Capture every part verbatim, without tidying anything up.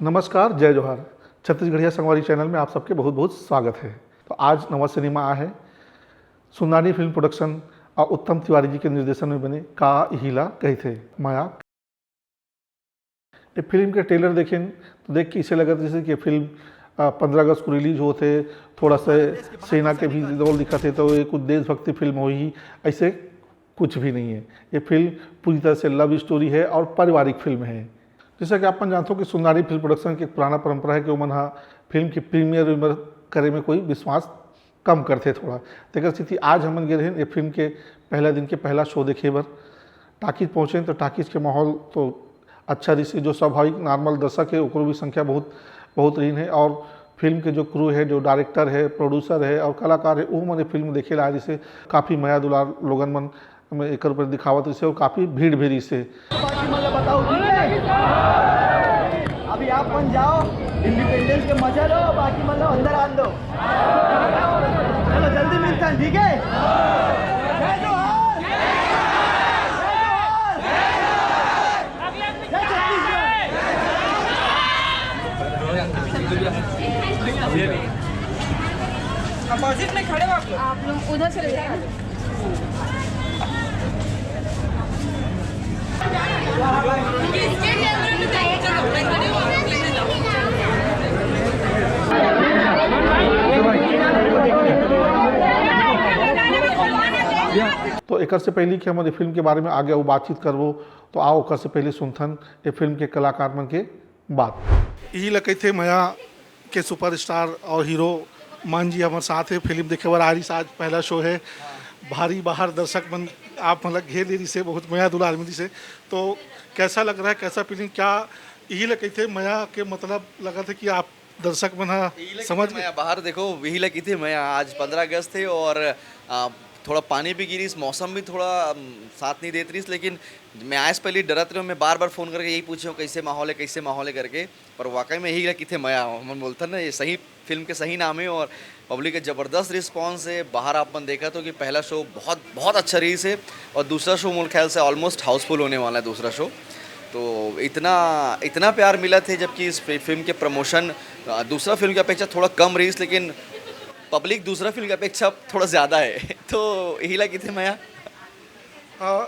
नमस्कार, जय जोहार। छत्तीसगढ़िया संगवारी चैनल में आप सबके बहुत बहुत स्वागत है। तो आज नवा सिनेमा आए है सुनारी फिल्म प्रोडक्शन और उत्तम तिवारी जी के निर्देशन में बने का इही ला कहिथे मया। ये फिल्म के ट्रेलर देखें तो देख के इसे लगत जैसे कि ये फिल्म पंद्रह अगस्त को रिलीज होते, थोड़ा सा सेना के भी रोल दिखा थे, तो ये कुछ देशभक्ति फिल्म हो ही, ऐसे कुछ भी नहीं है। ये फिल्म पूरी तरह से लव स्टोरी है और पारिवारिक फिल्म है। जैसा कि आप जानते हो कि सुनारी फिल्म प्रोडक्शन की एक पुराना परंपरा है कि वो मन हा फिल्म की प्रीमियर वीमियर करे में कोई विश्वास कम करते थोड़ा। तेकर सेती आज हमन गे रहेन ये फिल्म के पहला दिन के पहला शो देखे बर। टाकीज पहुँचे तो टाकीज के माहौल तो अच्छा रहिस हे, जो स्वाभाविक नॉर्मल दर्शक है ओकरो भी संख्या बहुत बहुत रहीन है। और फिल्म के जो क्रू है, जो डायरेक्टर है, प्रोड्यूसर है और कलाकार है, वो मन फिल्म देखे ला रहिस हे। काफ़ी मया दुलार लोगन मन में एकर ऊपर दिखावत रहिस हे और काफ़ी भीड़ भी रहिस हे। बाकी मतलब बताओ, ठीक है? अभी आप मन जाओ, इंडिपेंडेंस के मजा लो, बाकी मतलब अंदर आन दो। चलो जल्दी मिलता है, ठीक है? जय जोहार। जय जोहार। जय छत्तीसगढ़। अपोजिट में खड़े हो आप लोग। आप लोग उधर चले जाइए। तो एकर से पहले कि हम ये फिल्म के बारे में आगे वो बातचीत करबो, तो आओ ओकर से पहले सुनथन ये फिल्म के कलाकार मन के बात। इही ल कहिथे मया के सुपरस्टार और हीरो मान जी हमर साथ है। फिल्म देखे बर आ रही, आज पहला शो है, भारी बाहर दर्शक मन आप मतलब घेर ले रही से, बहुत मया दुलार मिली से। तो कैसा लग रहा है, कैसा फीलिंग, क्या इही ल कहिथे मया के मतलब लगत है कि आप दर्शक मन हा यही लगी समझ थी मैं बाहर, देखो, यही लगी थी मैं। आज पंद्रह अगस्त थे और आ, थोड़ा पानी भी गिरिस, मौसम भी थोड़ा अम, साथ नहीं देत रहीस, लेकिन मैं आए से पहले डरत रहे, मैं बार बार फ़ोन करके यही पूछे हूँ कैसे माहौल है, कैसे माहौल है करके। पर वाकई में यही लगी थे मैं, हमन बोलथन ना, ये सही फिल्म के सही नाम है। और पब्लिक का ज़बरदस्त रिस्पॉन्स है। बाहर आप मन देखा तो कि पहला शो बहुत बहुत अच्छा रहीस है और दूसरा शो मोर ख्याल से ऑलमोस्ट हाउसफुल होने वाला है दूसरा शो। तो इतना इतना प्यार मिला थे, जबकि इस फि-, फिल्म के प्रमोशन आ, दूसरा फिल्म की अपेक्षा थोड़ा कम रहीस, लेकिन पब्लिक दूसरा फिल्म की अपेक्षा थोड़ा ज़्यादा है। तो यही लगी थे मया। आ,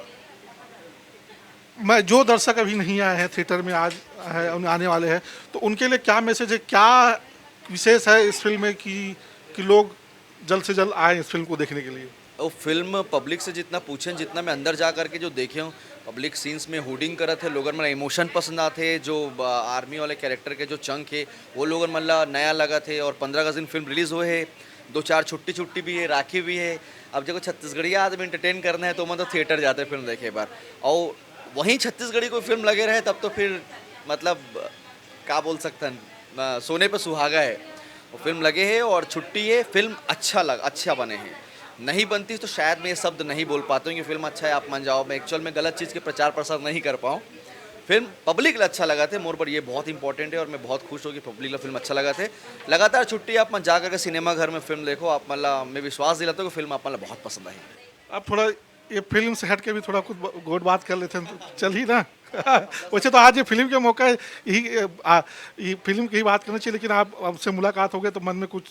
मैं जो दर्शक अभी नहीं आए हैं थिएटर में, आज है, उन-, आने वाले हैं, तो उनके लिए क्या मैसेज है, क्या विशेष है इस फिल्म में कि कि लोग जल्द से जल्द आए इस फिल्म को देखने के लिए? वो फिल्म पब्लिक से जितना पूछें, जितना मैं अंदर जा करके जो देखे हूँ, पब्लिक सीन्स में हूडिंग करत है, लोगन मन इमोशन पसंद आते हैं, जो ब-, आर्मी वाले कैरेक्टर के जो चंक है, वो लोगन मन ला नया लगत है। और पंद्रह अगस्त दिन फिल्म रिलीज हुए है, दो चार छुट्टी छुट्टी भी है, राखी भी है। अब देखो, छत्तीसगढ़िया आदमी एंटरटेन करना है तो मन तो थिएटर जाते हैं फिल्म देखे बार। और वहीं छत्तीसगढ़ी कोई फिल्म लगे रहे तब तो फिर मतलब का बोल सकते हैं, अ, सोने पे सुहागा है। वो फिल्म लगे है और छुट्टी है, फिल्म अच्छा लग अच्छा बने हैं। नहीं बनती तो शायद मैं ये शब्द नहीं बोल पाता हूँ कि फिल्म अच्छा है, आप मान जाओ। मैं एक्चुअल में गलत चीज़ के प्रचार प्रसार नहीं कर पाऊँ। फिल्म पब्लिक ला अच्छा लगा थे, मोर पर ये बहुत इंपॉर्टेंट है और मैं बहुत खुश हूँ कि पब्लिक ला फिल्म अच्छा लगा थे। लगातार छुट्टी आप मन जा करके सिनेमा घर में फिल्म देखो, आप मतलब मैं विश्वास दिलाता हूँ कि फिल्म आप मतलब बहुत पसंद आई। आप थोड़ा ये फिल्म से हट के भी थोड़ा कुछ ब-, गोट बात कर लेते हैं तो चल ही ना। वैसे तो आज ये फिल्म के मौका है, यही, आ, ये फिल्म की ही बात करना चाहिए, लेकिन आप, आपसे मुलाकात हो गई तो मन में कुछ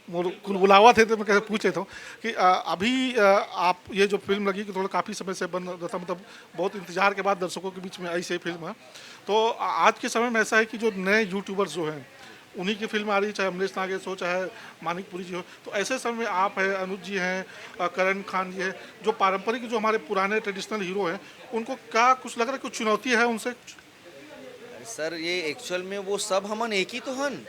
मोर कुलबुलावा थे तो मैं कैसे पूछ लेता हूँ कि आ, अभी आ, आप ये जो फिल्म लगी कि थोड़ा काफ़ी समय से बन रहा था, मतलब बहुत इंतजार के बाद दर्शकों के बीच में आई सही फिल्म है। तो आ, आज के समय में ऐसा है कि जो नए यूट्यूबर्स जो हैं, उन्हीं की फिल्म आ रही है, चाहे अमलेश नागेश हो, चाहे मानिकपुरी जी हो। तो ऐसे समय में आप हैं, अनुज जी हैं, अ, करण खान जी हैं, जो पारंपरिक, जो हमारे पुराने ट्रेडिशनल हीरो हैं, उनको क्या कुछ लग रहा है, कुछ चुनौती है उनसे? सर, ये एक्चुअल में वो सब हमन एक ही तो हन।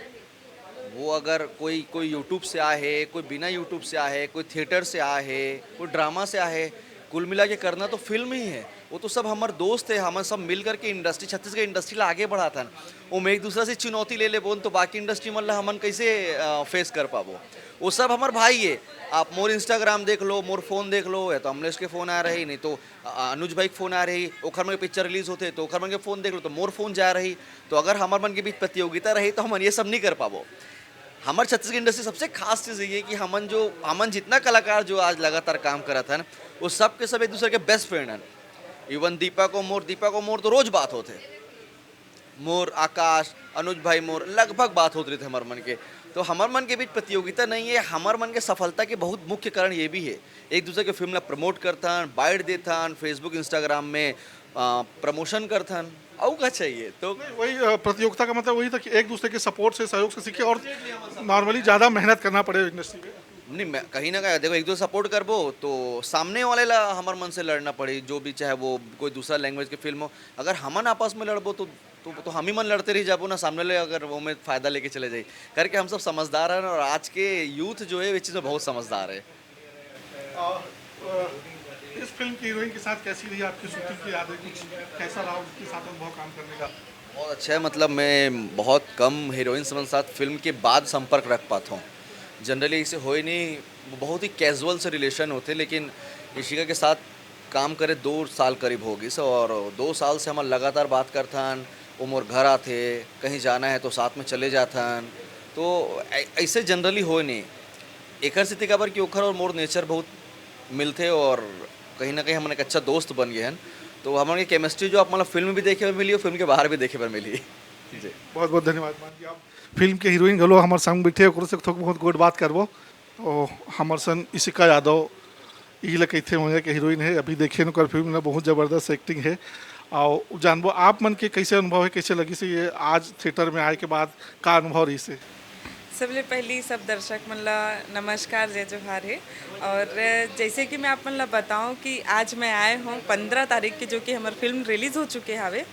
वो अगर कोई कोई यूट्यूब से आए है, कोई बिना यूट्यूब से आए है, कोई थिएटर से आए है, कोई ड्रामा से आए है, कुल मिला के करना तो फिल्म ही है। वो तो सब हमर दोस्त है, हमन सब मिल करके इंडस्ट्री, छत्तीसगढ़ इंडस्ट्री ला आगे बढ़ाथन। ओमे एक दूसरा से चुनौती ले लेबोन तो बाकी इंडस्ट्री मन ला हमन कैसे फेस कर पाबो? वो सब हमर भाई है। आप मोर इंस्टाग्राम देख लो, मोर फोन देख लो, या तो अमलेश के फोन आ रही, नहीं तो अ, अनुज भाई के फोन आ रही, ओखर मन के पिक्चर रिलीज होते तो ओखर मन के फोन देख लो, तो मोर फोन जा रही। तो अगर हमर मन के बीच प्रतियोगिता रही तो हमन ये सब नहीं कर पाबो। हमर छत्तीसगढ़ इंडस्ट्री सबसे खास चीज़ ये है कि हमन जो हमन जितना कलाकार जो आज लगातार काम करत हन, वो सब के सब एक दूसरे के बेस्ट फ्रेंड हन। इवन दीपक और मोर, दीपक और मोर तो रोज बात होते। मोर, आकाश, अनुज भाई मोर, लगभग बात होत रहिथे हमर मन के। तो हमर मन के बीच प्रतियोगिता नहीं है, हमर मन के सफलता के बहुत मुख्य कारण ये भी है। एक दूसरे के फिल्म ला प्रमोट करथन, बाइट देथन, Facebook, Instagram में, अ, प्रमोशन करथन, अउ का चाहिए? तो नहीं, वही, अ, प्रतियोगिता का मतलब वही था कि एक दूसरे के सपोर्ट से, सहयोग से सीखे और नॉर्मली ज़्यादा मेहनत करना पड़े इंडस्ट्री में। नहीं, मैं कहीं ना कहीं, देखो, एक दूसरे सपोर्ट करबो तो सामने वाले ला हमर मन से लड़ना पड़ी, जो भी, चाहे वो कोई दूसरा लैंग्वेज के फिल्म हो। अगर हमन आपस में लड़बो तो, तो, तो हम ही मन लड़ते रह जाबो ना, सामने ले अगर वो में फायदा लेके चले जाए करके। हम सब समझदार हैं और आज के यूथ जो है, ये चीज़ में बहुत समझदार है। और, अ, इस फिल्म की हीरोइन के साथ कैसी रही आपकी शूटिंग की यादें, कुछ कैसा रहा उसके साथ अनुभव काम करने का? बहुत अच्छा है, मतलब, मैं बहुत कम हीरोइन के साथ फिल्म के बाद संपर्क रख पाता हूँ। जनरली इसे होए नहीं, वो बहुत ही कैजुअल से रिलेशन होते, लेकिन इशिका के साथ काम करे दो साल करीब हो गई से, और दो साल से हम लगातार बात करथन। वो मोर घर आथे, कहीं जाना है तो साथ में चले जाथन। तो ऐ-, ऐसे जनरली होए नहीं। एकर सेती काबर कि ओखर और मोर नेचर बहुत मिलथे और कहीं ना कहीं हमन एक अच्छा दोस्त बन गए हैं। तो हमन के केमिस्ट्री जो आप, मतलब, फिल्म भी देखे बर मिली और फिल्म के बाहर भी देखे बर मिली। जी। बहुत बहुत धन्यवाद मान जी। आप फिल्म के हीरोइन घलो हमारे संग बैठे, ओकरो से थोक बहुत गोठ बात करबो। ओ, हमर सन इशिका यादव, ई ला कहिथे मजा के हीरोइन है। अभी देखे न ओकर फिल्म ला, बहुत जबरदस्त एक्टिंग है। और जानबो आप मन के कैसे अनुभव है, कैसे लगी से ये आज थिएटर में आए के बाद का अनुभव रही से? सबले पहली सब दर्शक मन ला नमस्कार, जय जोहार है। और जैसे कि मैं आप मन ला बताऊं कि आज मैं आए हूँ पंद्रह तारीख के, जो कि हमार फिल्म रिलीज हो चुके हावे,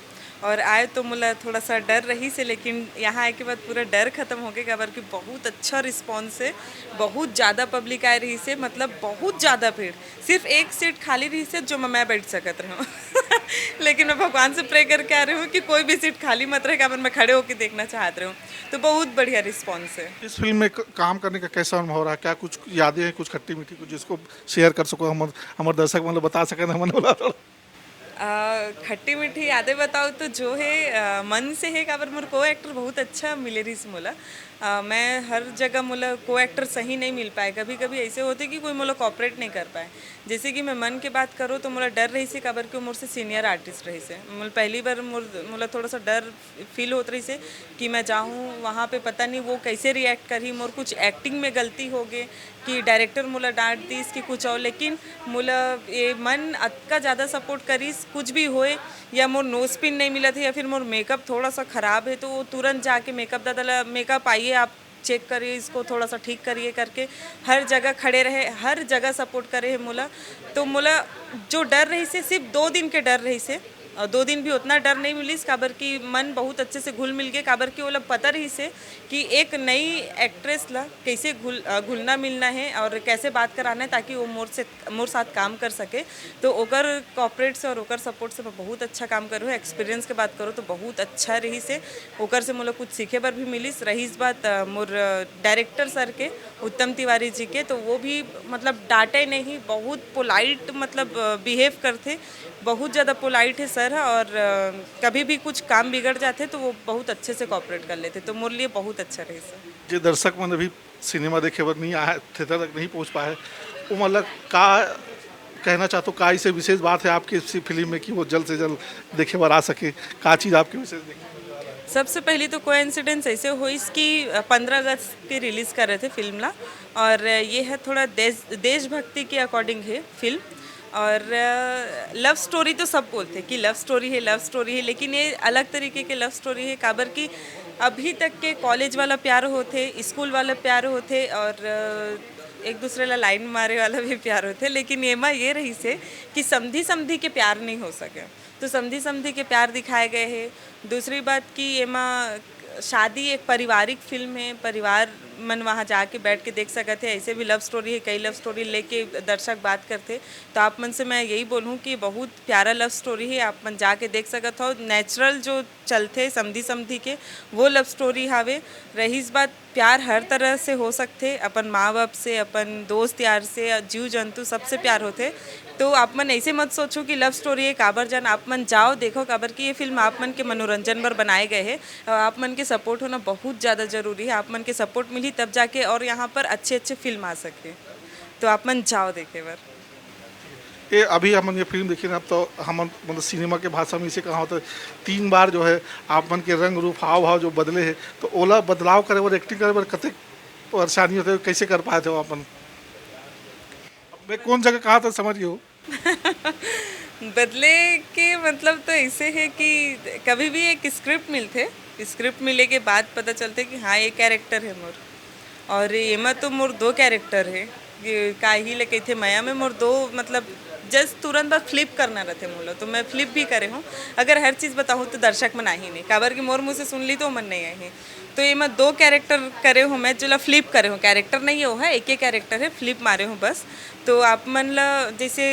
और आए तो मोला थोड़ा सा डर रही से, लेकिन यहाँ आए के बाद पूरा डर खत्म हो गए, काबर कि बहुत अच्छा रिस्पॉन्स है, बहुत ज़्यादा पब्लिक आए रही से, मतलब, बहुत ज़्यादा भीड़। सिर्फ एक सीट खाली रही से, जो मैं बैठ सकत रहूँ। लेकिन मैं भगवान से प्रे करके आ रही हूँ कि कोई भी सीट खाली मत रहे, काबर मैं खड़े होके देखना चाहत रही हूँ। तो बहुत बढ़िया रिस्पॉन्स है। इस फिल्म में क-, काम करने का कैसा अनुभव रहा? क्या कुछ यादें हैं, कुछ खट्टी मीठी, कुछ जिसको शेयर कर सको, हमर, हमर दर्शक मन ला बता सकन हमन वाला थोड़ा? अ, खट्टी मीठी यादें बताओ तो जो है, अ, मन से है, काबर मोर को एक्टर बहुत अच्छा मिले रहिस मोला। अ, मैं हर जगह मोला को एक्टर सही नहीं मिल पाए। कभी-कभी ऐसे होते कि कोई मोला कोऑपरेट नहीं कर पाए। जैसे कि मैं मन के बात करूँ तो मोला डर रहिस हे, काबर कि वो मोर से सीनियर आर्टिस्ट रहिस हे। मोला पहली बार मोर, मोला थोड़ा सा डर फील होत रहिस हे कि मैं जाहूँ वहाँ पे, पता नहीं वो कैसे रिएक्ट करही, मोर कुछ एक्टिंग में गलती हो गए कि डायरेक्टर मोला डांट दिस कि कुछ और, लेकिन मोला ये मन अतका ज़्यादा सपोर्ट करिस, कुछ भी होए या मोर नोज पिन नहीं मिलत हे या फिर मोर मेकअप थोड़ा सा ख़राब है, तो वो तुरंत जाके मेकअप दादा ला, "मेकअप आइए, आप चेक करिए, इसको थोड़ा सा ठीक करिए" करके हर जगह खड़े रहे, हर जगह सपोर्ट करे है मोला। तो मोला जो डर रहिस हे, सिर्फ दो दिन के डर रहिस हे, और दो दिन भी उतना डर नहीं मिलिस, काबर कि मन बहुत अच्छे से घुल मिल गए, काबर कि ओला पता रहिस हे कि एक नई एक्ट्रेस ला कैसे घुल, अ, घुलना मिलना है और कैसे बात कराना है, ताकि वो मोर से, मोर साथ काम कर सके। तो ओकर कोऑपरेट से और ओकर सपोर्ट से मैं बहुत अच्छा काम करूँ। एक्सपीरियंस के बात करूँ तो बहुत अच्छा रहिस हे, ओकर से मोला कुछ सीखे बर भी मिलिस। रहिस बात, अ, मोर, अ, डायरेक्टर सर के, उत्तम तिवारी जी के, तो वो भी, मतलब, डांटे नहीं, बहुत पोलाइट, मतलब, अ, बिहेव करथे, बहुत ज़्यादा पोलाइट है सर ह। और, अ, कभी भी कुछ काम बिगड़ जाथे तो वो बहुत अच्छे से कोऑपरेट कर लेथे, तो मोर लिए बहुत अच्छा रहिस हे। जे दर्शक मन अभी सिनेमा देखे बर नहीं आए, थिएटर तक नहीं पहुँच पाए, वो मतलब का कहना चाहते हो, का ऐसे विशेष बात है आपके इसी फिल्म में कि वो जल्द से जल्द देखे बर आ सके? का चीज़ आपके विशेष देखने? सबसे पहली तो कोइंसिडेंस ऐसे होइस कि, अ, पंद्रह अगस्त के रिलीज कर रहे थे फिल्म ला, और ये है थोड़ा देश, देशभक्ति के अकॉर्डिंग है फिल्म। और, अ, लव स्टोरी तो सब बोलते कि लव स्टोरी है, लव स्टोरी है, लेकिन ये अलग तरीके के लव स्टोरी है, काबर कि अभी तक के कॉलेज वाला प्यार होथे, स्कूल वाला प्यार होथे और, अ, एक दूसरे ला लाइन मारे वाला भी प्यार होथे, लेकिन एमा ये रहिस हे कि समधी समधी के प्यार नहीं हो सके, तो समधी समधी के प्यार दिखाए गए हे। दूसरी बात कि एमा शादी एक पारिवारिक फिल्म है, परिवार मन वहाँ जाके बैठ के देख सकत है। ऐसे भी लव स्टोरी है, कई लव स्टोरी लेके दर्शक बात करथे, तो आप मन से मैं यही बोलूँ कि बहुत प्यारा लव स्टोरी है, आप मन जाके देख सकत हो। नेचुरल जो चलथे समधी समधी के, वो लव स्टोरी हावे। रहिस बात, प्यार हर तरह से हो सकथे, अपन माँ बाप से, अपन दोस्त यार से, जीव जंतु, सबसे प्यार होथे। तो आप मन ऐसे मत सोचो कि लव स्टोरी है, काबर जान, आप मन जाओ देखो, काबर कि ये फिल्म आप मन के मनोरंजन बर बनाए गए है और आप मन के सपोर्ट होना बहुत ज़्यादा जरूरी है। आप मन के सपोर्ट मिलही तब जाके और यहाँ पर अच्छे अच्छे फिल्म आ सके। तो आप मन जाओ देखे बर। ये अभी हमन ये फिल्म देखे ना, तो हमन मतलब सिनेमा के भाषा में इसे कहा होता है, तीन बार जो है आप मन के रंग रूप हाव भाव जो बदले है, तो ओला बदलाव करे बर, एक्टिंग करे बर कतेक परेशानी होते, कैसे कर पाए थे वो अपन? मैं कौन जगह कहा था समझ गए हो? बदले के मतलब तो ऐसे है कि कभी भी एक स्क्रिप्ट मिलथे, स्क्रिप्ट मिले के बाद पता चलथे कि हाँ, ये कैरेक्टर है मोर। और एमा तो मोर दो कैरेक्टर है, ये काहे ल कहिथे, मया में मोर दो मतलब जस्ट तुरंत बाद फ्लिप करना रहथे मोला, तो मैं फ्लिप भी करे हूँ। अगर हर चीज़ बताहूँ तो दर्शक मन आही नहीं, काबर कि मोर मुँह से सुन ली तो मन नहीं आही। तो एमा दो कैरेक्टर करे हूँ मैं, जेला फ्लिप करे हूँ, कैरेक्टर नहीं है वो है, एक ही कैरेक्टर है, फ्लिप मारे हूँ बस। तो आप मन ला जैसे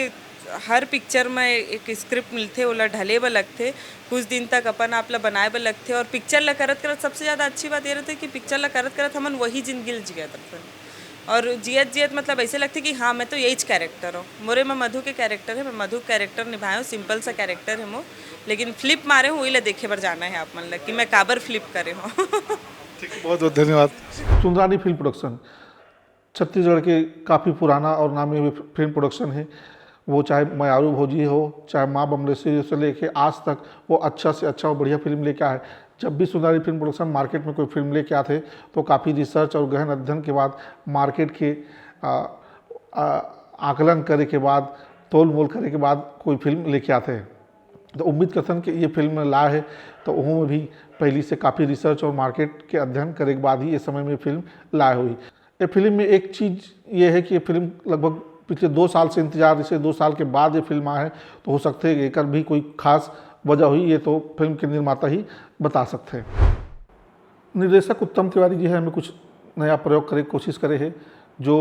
हर पिक्चर में एक स्क्रिप्ट मिलथे, ओला ढले बर लगथे, कुछ दिन तक अपन आप ला बनाए बर लगथे। और पिक्चर ला करत करत सबसे ज़्यादा अच्छी बात ये रहथे कि पिक्चर ला करत करत हमन वही जिंदगी ल जियत रथन। और जियत जियत मतलब ऐसे लगथे कि हाँ, मैं तो यही कैरेक्टर हूँ, मोरे में मधु के कैरेक्टर है, मैं मधु कैरेक्टर निभाए हूँ, सिंपल सा कैरेक्टर है मोर, लेकिन फ्लिप मारे हूँ, वही ला देखे बर जाना है आप मन ला कि मैं काबर फ्लिप करे हूँ। ठीक, बहुत बहुत धन्यवाद। सुंदरानी फिल्म प्रोडक्शन छत्तीसगढ़ के काफ़ी पुराना और नामी हुई फिल्म प्रोडक्शन है। वो चाहे मयारू भौजी हो, चाहे माँ बमलेश्वरी से लेके आज तक वो अच्छा से अच्छा और बढ़िया फिल्म लेके आए। जब भी सुंदरानी फिल्म प्रोडक्शन मार्केट में कोई फिल्म लेके आते, तो काफ़ी रिसर्च और गहन अध्ययन के बाद, मार्केट के आ, आ, आकलन करे के बाद, तोल मोल करे के बाद कोई फिल्म लेके आते हैं। तो उम्मीद करथन कि ये फिल्म ला है, तो ओहू में भी पहली से काफ़ी रिसर्च और मार्केट के अध्ययन करे के बाद ही इस समय में फिल्म लाए हुई। ये फिल्म में एक चीज़ ये है कि ये फिल्म लगभग पिछले दो साल से इंतजार, इसे दो साल के बाद ये फिल्म आ है, तो हो सकते है कि एकर भी कोई खास वजह हुई, ये तो फिल्म के निर्माता ही बता सकते हैं। निर्देशक उत्तम तिवारी जी है, हमें कुछ नया प्रयोग करे के कोशिश करे है। जो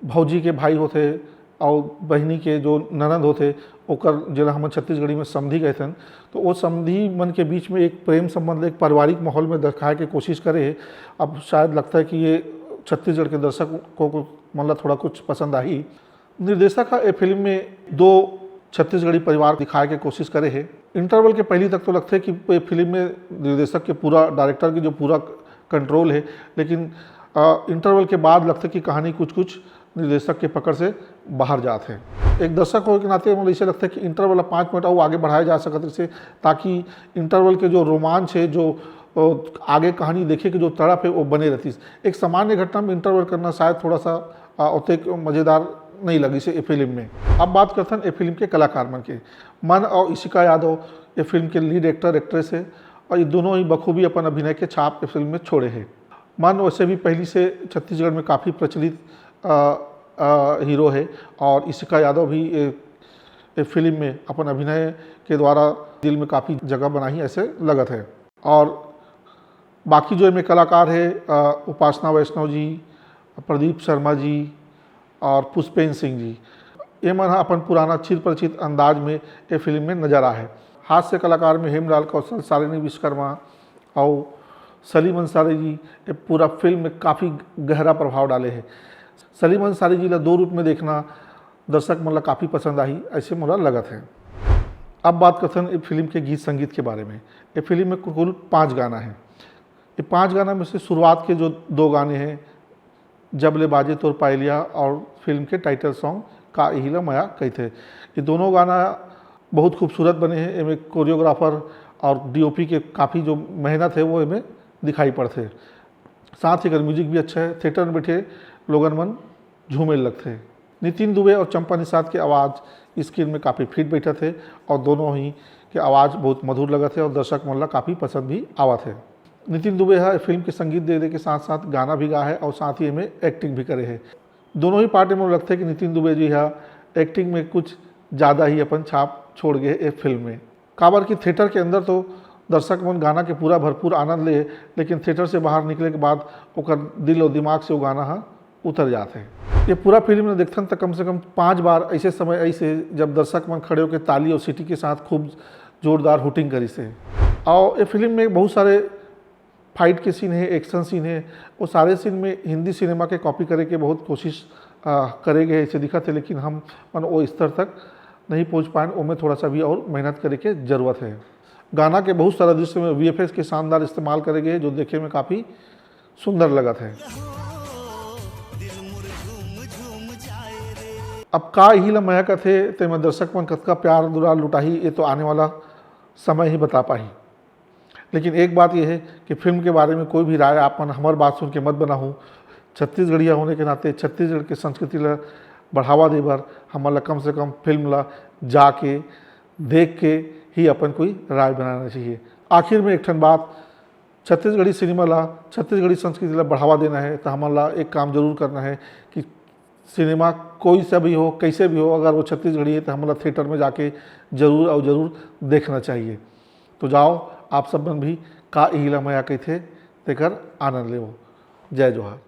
भौजी के भाई होथे और बहिनी के जो ननद होथे, ओकर जेला हमन छत्तीसगढ़ी में समधी कहथन, तो वो समधी मन के बीच में एक प्रेम संबंध, एक पारिवारिक माहौल में दिखाए के कोशिश करे है। अब शायद लगता है कि ये छत्तीसगढ़ के दर्शक को, को मन ला थोड़ा कुछ पसंद आही। निर्देशक ह ए फिल्म में दो छत्तीसगढ़ी परिवार दिखाए के कोशिश करे है। इंटरवल के पहली तक तो लगथे कि ये फिल्म में निर्देशक के पूरा, डायरेक्टर की जो पूरा कंट्रोल है, लेकिन अ, इंटरवल के बाद लगथे कि कहानी कुछ कुछ निर्देशक के पकड़ से बाहर जात है। एक दर्शक होए के नाते मोला ऐसे लगथे कि इंटरवल ला पाँच मिनट और आगे बढ़ाया जा सकत रहिसे, ताकि इंटरवल के जो रोमांच है, जो अ, आगे कहानी देखे के जो तड़प है, वो बने रहतिस। एक सामान्य घटना में इंटरवल करना शायद थोड़ा सा अ, ओतेक मज़ेदार नहीं लगिस ए फिल्म में। अब बात करथन ए फिल्म के कलाकार मन के। मन और इशिका यादव ये फिल्म के लीड एक्टर एक्ट्रेस है और ये दोनों ही बखूबी अपन अभिनय के छाप ए फिल्म में छोड़े हैं। मन वैसे भी पहली से छत्तीसगढ़ में काफ़ी प्रचलित अ, अ, हीरो है और इशिका यादव भी ए, ए फिल्म में अपन अभिनय के द्वारा दिल में काफ़ी जगह बनाही ऐसे लगत है। और बाकी जो एमे कलाकार है अ, उपासना वैष्णव जी, प्रदीप शर्मा जी और पुष्पेन सिंह जी, ये मन ह अपन पुराना चिर परिचित अंदाज में ये फिल्म में नजर आए हैं। हास्य कलाकार में हेमलाल कौशल, शालिनी विश्वकर्मा और सलीम अंसारी जी ये पूरा फिल्म में काफ़ी गहरा प्रभाव डाले हैं। सलीम अंसारी जी ला दो रूप में देखना दर्शक मन ला काफ़ी पसंद आही, ऐसे मोला लगत है। अब बात करथन ये फिल्म के गीत संगीत के बारे में। ये फिल्म में कुल पाँच गाना है। ये पाँच गाना में से शुरुआत के जो दो गाने हैं, जब ले बाजे तोर पायलिया और फिल्म के टाइटल सॉन्ग का इही ला मया कहिथे, ये दोनों गाना बहुत खूबसूरत बने हैं। एमे कोरियोग्राफर और डीओपी के काफ़ी जो मेहनत है, वो एमे दिखाई पड़थे। साथ ही एकर म्यूजिक भी अच्छा है। थिएटर में बैठे लोगन मन झूमे लगथे। नितिन दुबे और चंपा निषाद के आवाज़ स्क्रीन में काफ़ी फिट बैठत है और दोनों ही के आवाज़ बहुत मधुर लगत है और दर्शक मन ला काफ़ी पसंद भी आवत है। नितिन दुबे ह फिल्म के संगीत दे दे के साथ साथ गाना भी गा है और साथ ही एमे एक्टिंग भी करे है। दोनों ही पार्ट में लगथे कि नितिन दुबे जी ह एक्टिंग में कुछ ज़्यादा ही अपन छाप छोड़ गए ए फिल्म में। काबर कि थिएटर के अंदर तो दर्शक मन गाना के पूरा भरपूर आनंद ले, लेकिन थिएटर से बाहर निकले के बाद ओकर दिल और दिमाग से वो गाना ह उतर जात है। ये पूरा फिल्म में देखथन त कम से कम पाँच बार ऐसे समय ऐसे, जब दर्शक मन खड़े होकर ताली और सीटी के साथ खूब जोरदार हुटिंग करिस है। और ये फिल्म में बहुत सारे फाइट के सीन है, एक्शन सीन है, वो सारे सीन में हिंदी सिनेमा के कॉपी करे के बहुत कोशिश आ, करे गए ऐसे दिखत है, लेकिन हम मन वो स्तर तक नहीं पहुँच पाए। ओमे थोड़ा सा भी और मेहनत करे के जरूरत है। गाना के बहुत सारा दृश्य में वीएफएक्स के शानदार इस्तेमाल करे गए, जो देखे में काफ़ी सुंदर लगत है। अब का इही ला मया कथे, तेमा दर्शक मन कतका प्यार दुलार लुटाही, ये तो आने वाला समय ही बता पाही। लेकिन एक बात ये है कि फिल्म के बारे में कोई भी राय आप मन हमर बात सुन के मत बनाहू। छत्तीसगढ़िया होने के नाते छत्तीसगढ़ के संस्कृति ला बढ़ावा दे बर हमन ला कम से कम फिल्म ला जाके देख के ही अपन कोई राय बनाना चाहिए। आखिर में एक ठन बात, छत्तीसगढ़ी सिनेमा ला, छत्तीसगढ़ी संस्कृति ला बढ़ावा देना है तो हमन ला एक काम जरूर करना है कि सिनेमा कोई सा भी हो, कैसे भी हो, अगर वो छत्तीसगढ़ी है तो हमन ला थिएटर में जाके जरूर और जरूर देखना चाहिए। तो जाओ, आप सब मन भी का इही ला मया कहिथे तेकर आनंद लेवो। जय जोहार।